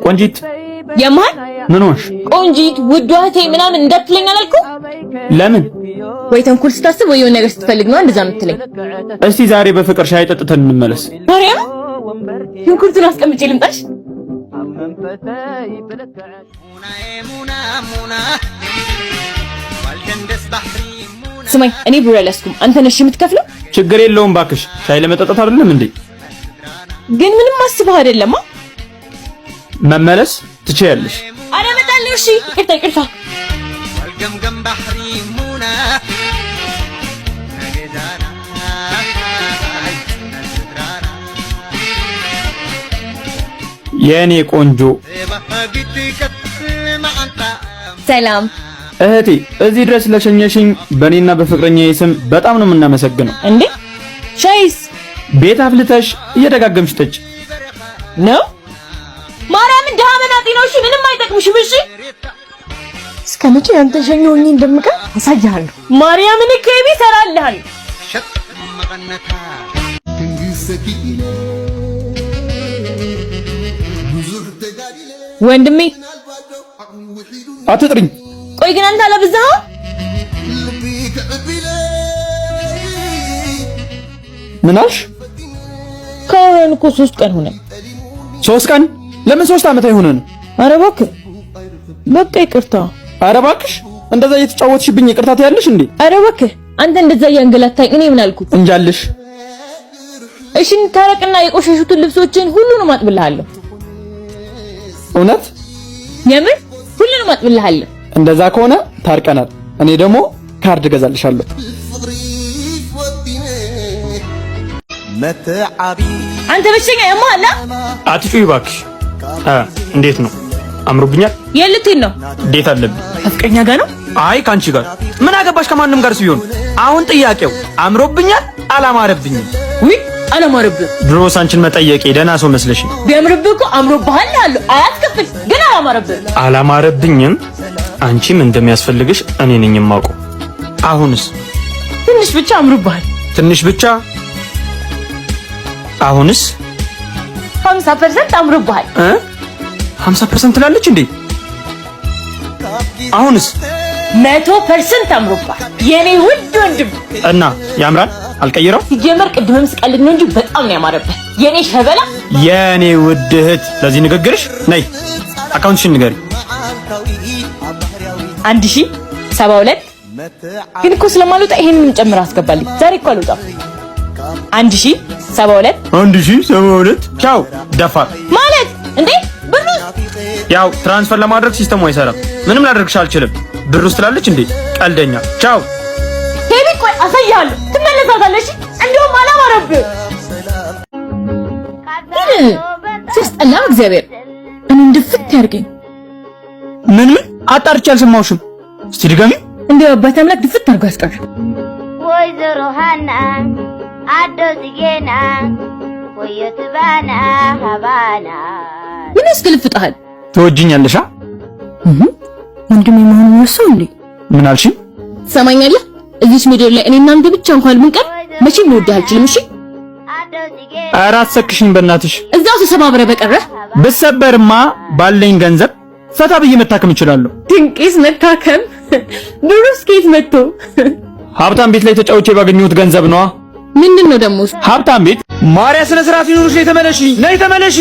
ቆንጂት። የማን? ምን ሆንሽ? ቆንጂት ውዷ እህቴ ምናምን እንዳትለኝ አላልኩም? ለምን? ወይ ተንኮል ስታስብ ወይ የሆነ ነገር ስትፈልግ ነው እንደዛ የምትለኝ። እስቲ ዛሬ በፍቅር ሻይ ጠጥተን እንመለስ። ማርያም፣ ሽንኩርቱን አስቀምጬ ልምጣሽ። ስማኝ፣ እኔ ብር አልያዝኩም። አንተ ነሽ የምትከፍለው። ችግር የለውም ባክሽ፣ ሻይ ለመጠጣት አይደለም እንዴ? ግን ምንም አስበህ አይደለማ። መመለስ ትችያለሽ። ኧረ እመጣለሁ። እሺ፣ ይቅርታ ይቅርታ። የእኔ ቆንጆ። ሰላም። እህቴ፣ እዚህ ድረስ ለሸኘሽኝ በእኔና በፍቅረኛዬ ስም በጣም ነው የምናመሰግነው። እንዴ ሻይስ? ቤት አፍልተሽ እየደጋገምሽ ጠጪ። ነው ማርያምን፣ ድሃ መናጤ ነው። እሺ ምንም አይጠቅምሽም። እሺ እስከ መቼ ያንተን ሸኝ ሆኜ እንደምቀር አሳይሃለሁ። ማርያምን ኬቢ እሰራልሃለሁ። ወንድሜ። አትጥሪኝ። ቆይ ግን አንተ አላበዛኸው? ምን አልሽ? ካወራን እኮ 3 ቀን ሆነ። 3 ቀን? ለምን 3 ዓመት አይሆነን? ኧረ እባክህ በቃ ይቅርታ። ኧረ እባክሽ እንደዛ እየተጫወትሽብኝ ይቅርታ ትያለሽ እንዴ? ኧረ እባክህ አንተ እንደዛ እያንገላታኝ እኔ ምን አልኩ? እንጃልሽ። እሺ እንታረቅና የቆሸሹትን ልብሶችን ሁሉንም አጥብልሃለሁ። እውነት? የምር ሁሉንም አጥብልሃለሁ። እንደዛ ከሆነ ታርቀናል። እኔ ደግሞ ካርድ እገዛልሻለሁ። አንተ በሽተኛ ያማላ። አትጩይ እባክሽ። እንዴት ነው አምሮብኛል? የልቴን ነው። date አለብኝ። ከፍቅረኛ ጋር ነው? አይ ከአንቺ ጋር ምን አገባሽ? ከማንም ጋር ሲሆን አሁን ጥያቄው አምሮብኛል አላማረብኝም? ውይ አላማረብህ። ድሮስ አንቺን መጠየቄ ደህና ሰው መስለሽ። ቢያምርብህ እኮ አምሮብሃል አለው። አያስከፍል ግን አላማረብህ። አላማረብኝም። አንቺም እንደሚያስፈልግሽ እኔ ነኝ የማውቀው። አሁንስ ትንሽ ብቻ አምሮብሃል። ትንሽ ብቻ። አሁንስ 50% አምሮብሃል። 50% ትላለች እንዴ? አሁንስ 100% አምሮብሃል የኔ ውድ ወንድም። እና ያምራል። አልቀይረው። ሲጀመር ቅድምም ስቀልድ ነው እንጂ በጣም ነው ያማረብህ የኔ ሸበላ፣ የኔ ውድ እህት። ለዚህ ንግግርሽ ነይ account ሽን ንገሪ። 1072። ግን እኮ ስለማልወጣ ይሄንንም ጨምረህ አስገባልኝ። ዛሬ እኮ አልወጣም። 1072። 1072። ቻው ደፋር። ማለት እንዴ ብሩ? ያው transfer ለማድረግ system ኡ አይሰራም። ምንም ላደርግሽ አልችልም። ብሩ ትላለች እንዴ ቀልደኛ። ቻው ሄቢ። ቆይ አሳይሃለሁ። ትመለሳታለሽ። እንደውም አላማረብህ። ግን ሲያስጠላ እግዚአብሔር እኔ እንድፍት ያድርገኝ። ምን ምን አጣርቼ አልሰማሁሽም። እስቲ ድገሚ። እንደው አባት አምላክ ድፍት አድርጎ ያስቀር። ወይዘሮ ሃና አዶ ጽጌና ወየትባና ሀባና። ምን ያስገልፍጥሃል? ትወጂኛለሽ? ወንድሜ መሆኑን ረሳው እንዴ? ምን አልሽኝ? ትሰማኛለህ? እዚች ምድር ላይ እኔና አንተ ብቻ እንኳን ብንቀር መቼም ልወድህ አልችልም። እሺ? ኧረ አትሰክሽኝ በእናትሽ። እዛው ተሰባብረህ በቀረህ። ብሰበርማ ባለኝ ገንዘብ ፈታ ብዬ መታከም እችላለሁ። ድንቄስ መታከም ብሩስ ከየት መጥቶ? ሀብታም ቤት ላይ ተጫውቼ ባገኘሁት ገንዘብ ነዋ። ምንድን ነው ደግሞ? ሀብታም ቤት። ማርያ ስነ ስርዓት ይኑርሽ። ነይ ተመለሺ፣ ነይ ተመለሺ።